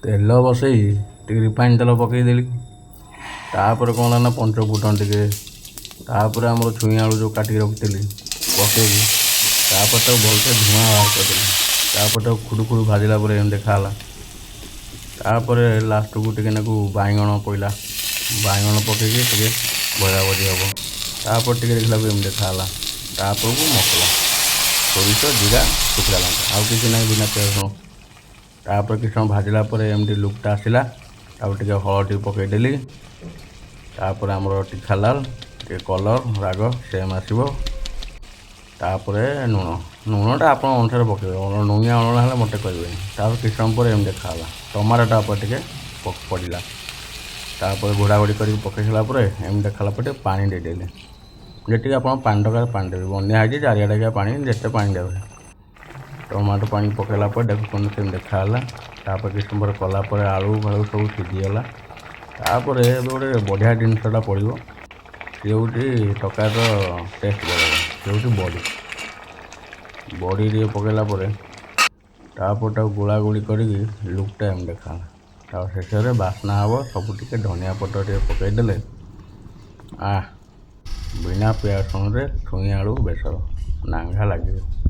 ତେଲ ବସେଇ ଟିକେ ରିଫାଇନ୍ ତେଲ ପକେଇଦେଲି। ତାପରେ କ'ଣ ହେଲା ନା, ପଞ୍ଚ ଫୁଟଣ ଟିକେ, ତାପରେ ଆମର ଛୁଇଁ ଆଳୁ ଯେଉଁ କାଟିକି ରଖିଥିଲି ପକେଇକି, ତାପରେ ତାକୁ ଭଲସେ ଧୂଆଁ ବାହାର କରିଦେଲି। ତାପରେ ତାକୁ ଖୁଡ଼ୁ ଖୁଡ଼ୁ ଭାଜିଲା ପରେ ଏମିତି ଦେଖାହେଲା। ତାପରେ ଲାଷ୍ଟକୁ ଟିକେ ନାକୁ ବାଇଗଣ ପଇଲା। ବାଇଗଣ ପକେଇକି ଟିକେ ଭଜା ଭଜି ହେବ। ତାପରେ ଟିକେ ଦେଖିଲାକୁ ଏମିତି ଦେଖାହେଲା। ତାପରକୁ ମସଲା, ସୋରିଷ, ଜିରା, ଶୁଖିଲା ଲଙ୍କା, ଆଉ କିଛି ନାହିଁ, ବିନା ପିଆଜ ରସୁଣ। ତାପରେ କିଛି ସମୟ ଭାଜିଲା ପରେ ଏମିତି ଲୁକ୍ଟା ଆସିଲା। ତାପରେ ଟିକେ ହଳଦୀ ପକେଇଦେଲି। ତାପରେ ଆମର ତିଖା ଲାଲ ଟିକେ କଲର୍, ରାଗ ସେମ୍ ଆସିବ। ତାପରେ ଲୁଣ। ଲୁଣଟା ଆପଣ ଅନୁସାରେ ପକେଇବେ। ଲୁଣିଆ ଅଲଣା ହେଲେ ମୋତେ କହିବେନି। ତାପରେ କିଛି ସମୟ ପରେ ଏମିତି ଦେଖାହେଲା। ଟମାଟୋଟା ଉପରେ ଟିକେ ପଡ଼ିଲା। ତାପରେ ଘୋଡ଼ା ଘୋଡ଼ି କରିକି ପକେଇ ସାରିଲା ପରେ, ଏମିତି ଦେଖାହେଲା ପରେ ଟିକେ ପାଣି ଦେଇଦେଲି। ଯେତିକି ଆପଣ ପାଣି ଦରକାର ପାଣି ଦେବେ। ବନ୍ୟା ହେଇଛି ଚାରିଆଡ଼େ ପାଣି, ଯେତେ ପାଣି ଦେବେ। ଟମାଟୋ ପାଣି ପକେଇଲା ପରେ ଦେଖୁଛନ୍ତି କେମିତି ଦେଖାହେଲା। ତାପରେ କିଛି ସମୟ ପରେ କଲା ପରେ ଆଳୁ ଫାଳୁ ସବୁ ସିଝିଗଲା। ତାପରେ ଏବେ ଗୋଟେ ବଢ଼ିଆ ଜିନିଷଟା ପଡ଼ିବ। ସିଏ ହେଉଛି ତରକାରୀର ଟେଷ୍ଟ ବଢ଼େଇବ। ସିଏ ହେଉଛି ବଡ଼ି। ବଡ଼ି ଟିକେ ପକେଇଲା ପରେ ତାପରେ ତାକୁ ଗୋଳା ଗୋଳି କରିକି ଲୁକ୍ଟା ଏମିତି ଦେଖାହେଲା। ତାପରେ ଶେଷରେ ବାସ୍ନା ହେବ ସବୁ, ଟିକେ ଧନିଆ ପତ୍ର ଟିକେ ପକେଇଦେଲେ। ବିନା ପିଆଜ ରସୁଣରେ ଛୁଇଁ ଆଳୁ ବେସର ନାଙ୍ଘା ଲାଗିବ।